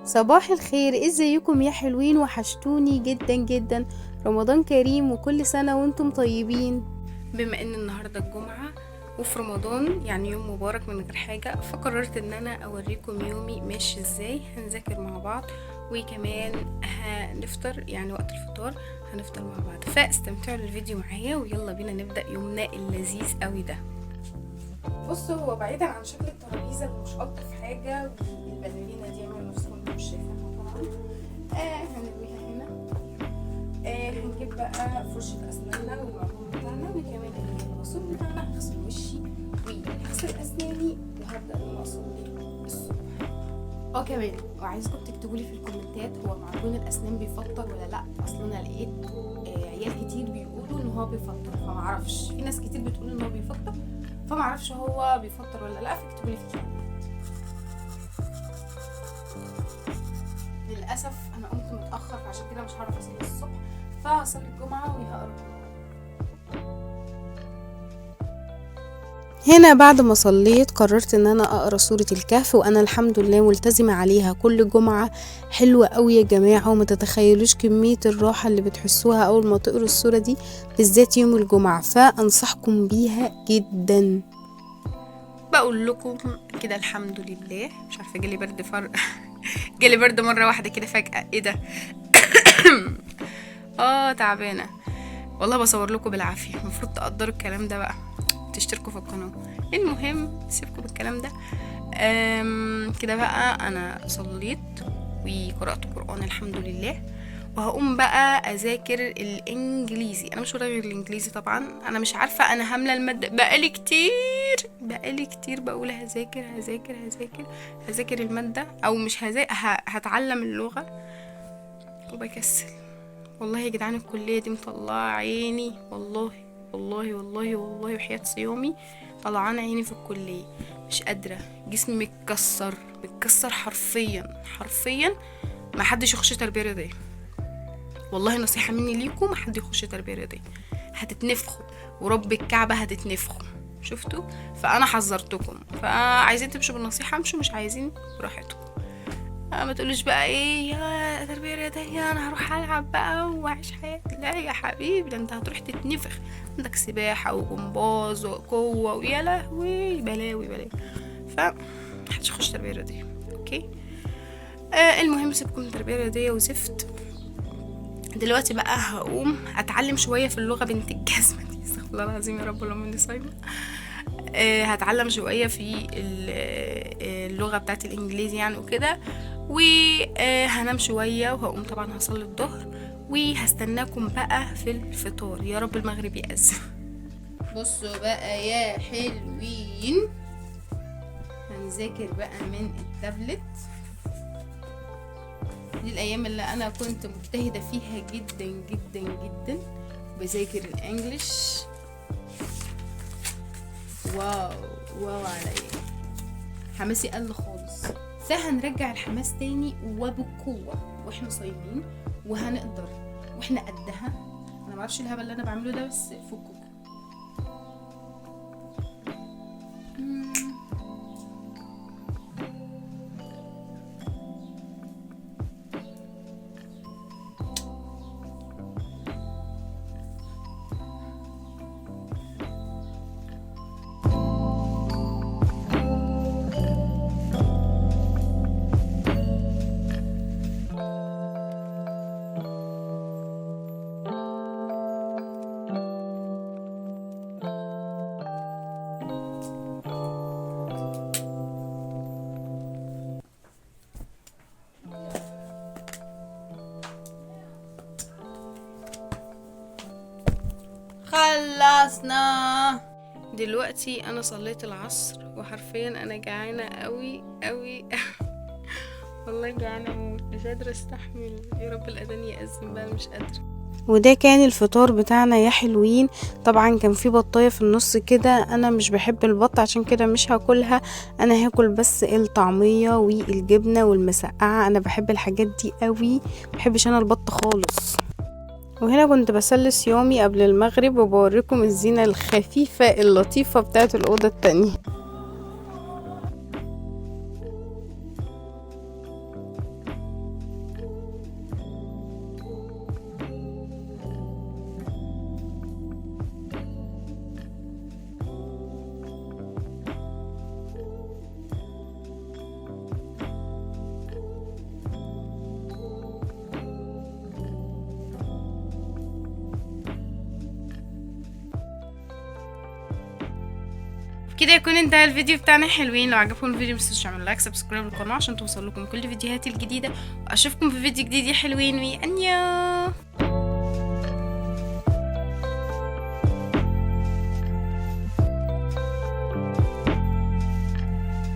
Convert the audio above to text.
صباح الخير، ازيكم يا حلوين؟ وحشتوني جدا جدا. رمضان كريم وكل سنة وانتم طيبين. بما ان النهاردة الجمعة وفي رمضان يعني يوم مبارك من غير حاجة، فقررت ان انا اوريكم يومي ماشي ازاي. هنذاكر مع بعض وكمان هنفطر، يعني وقت الفطار هنفطر مع بعض، فاستمتعوا بالفيديو معايا ويلا بينا نبدأ يومنا اللذيذ قوي ده. بصوا، هو بعيدا عن شكل الترابيزة اللي مش الطف حاجة، والباليرينا دي عامله نفسكم انتوا مش شايفينها طبعا. هنرميها هنا. هنجيب بقى فرشه اسناننا والمعجون بتاعنا وكمان الغسول بتاعنا. هغسل وشي وهغسل اسناني وهبدا ان انا اصلي الصبح. كمان وعايزكم تكتبوا لي في الكومنتات، هو معجون الاسنان بيفطر ولا لا؟ اصل انا لقيت عيال كتير بيقولوا ان هو بيفطر، فمعرفش. في ناس كتير بتقول ان هو بيفطر، فمعرفش هو بيفطر ولا لا، فاكتبوا لي في الكومنتات. للاسف انا قمت متاخر، فعشان كده مش هعرف اصلي الصبح، فهصلي الجمعة وهقرا. هنا بعد ما صليت قررت ان انا اقرا سورة الكهف، وانا الحمد لله ملتزمة عليها كل جمعة. حلوة قوي يا جماعة، وما تتخيلوش كمية الراحة اللي بتحسوها اول ما تقروا السورة دي، بالذات يوم الجمعة، فانصحكم بيها جدا. بقول لكم كده الحمد لله. مش عارفة جالي برد فرق جالي برد مرة واحدة كده فجأة، ايه ده؟ تعبانة والله، بصور لكم بالعافية. المفروض تقدروا الكلام ده بقى، تشتركوا في القناة. المهم سيبكم بالكلام ده. كده بقى انا صليت وقرأت قرآن الحمد لله، وهقوم بقى اذاكر الانجليزي. انا مش ورايا غير الانجليزي طبعا. انا مش عارفه انا هامله المادة بقالي كتير، بقالي كتير بقول هذاكر هذاكر هذاكر هذاكر المادة، او مش هذاكر، هتعلم اللغة، وبكسل والله يا جدعان. الكلية دي مطلعه عيني والله والله والله والله، وحياة صيامي طلعان عيني في الكلية، مش قادرة، جسمي متكسر متكسر حرفيا حرفيا. ما حدش يخش تربيه رياضية والله، نصيحة مني ليكم، ما حد يخش تربيه رياضية، هتتنفخوا ورب الكعبة هتتنفخوا. شفتوا؟ فانا حذرتكم، فعايزين تمشوا بالنصيحة امشوا، مش عايزين براحتكم. ما تقولوش بقى ايه يا تربيه رياضية انا هروح العب بقى واعيش حياتي. لا يا حبيبي، ده انت هتروح تتنفخ، عندك سباحة وجمباز وقوه ويا لهوي بلاوي بلاوي. ف محدش يخش تربيه رياضية، okay؟ المهم سيبكم من تربيه رياضية وزفت. دلوقتي بقى هقوم اتعلم شوية في اللغة بنت الجزمة دي، استغفر الله العظيم يا رب اللهم اني صايمه. هتعلم شوية في اللغة بتاعت الانجليزي يعني وكده، وهنام شوية وهقوم طبعا هصلي الظهر، وهستناكم بقى في الفطار. يا رب المغرب يأذن. بصوا بقى يا حلوين، هنذاكر بقى من التابلت. دي الايام اللي انا كنت مجتهدة فيها جدا جدا جدا، بذاكر ال English. wow wow عليا، حماسي قل خالص، فهنرجع الحماس تاني وبقوة واحنا صايمين، وهنقدر واحنا قدها. انا معرفش الهبل اللي انا بعمله ده، بس فكوا. خلصنا دلوقتي. انا صليت العصر وحرفيا انا جعانة قوي قوي والله جعانة موت، مش قادرة استحمل. يا رب الاذان يأذن بقى، مش قادرة. وده كان الفطار بتاعنا يا حلوين. طبعا كان في بطايه في النص كده، انا مش بحب البط عشان كده مش هاكلها، انا هاكل بس الطعمية والجبنه والمسقعه. انا بحب الحاجات دي قوي، مبحبش انا البط خالص. وهنا كنت بسلي صيامي قبل المغرب، وبوريكم الزينة الخفيفة اللطيفة بتاعت الأوضة التانية. كده يكون انتهى الفيديو بتاعنا حلوين. لو عجبكم الفيديو متنسوش تعملوا like subscribe للقناة عشان توصل لكم كل فيديوهاتي الجديدة، واشوفكم في فيديو جديد يا حلوين، وانيو.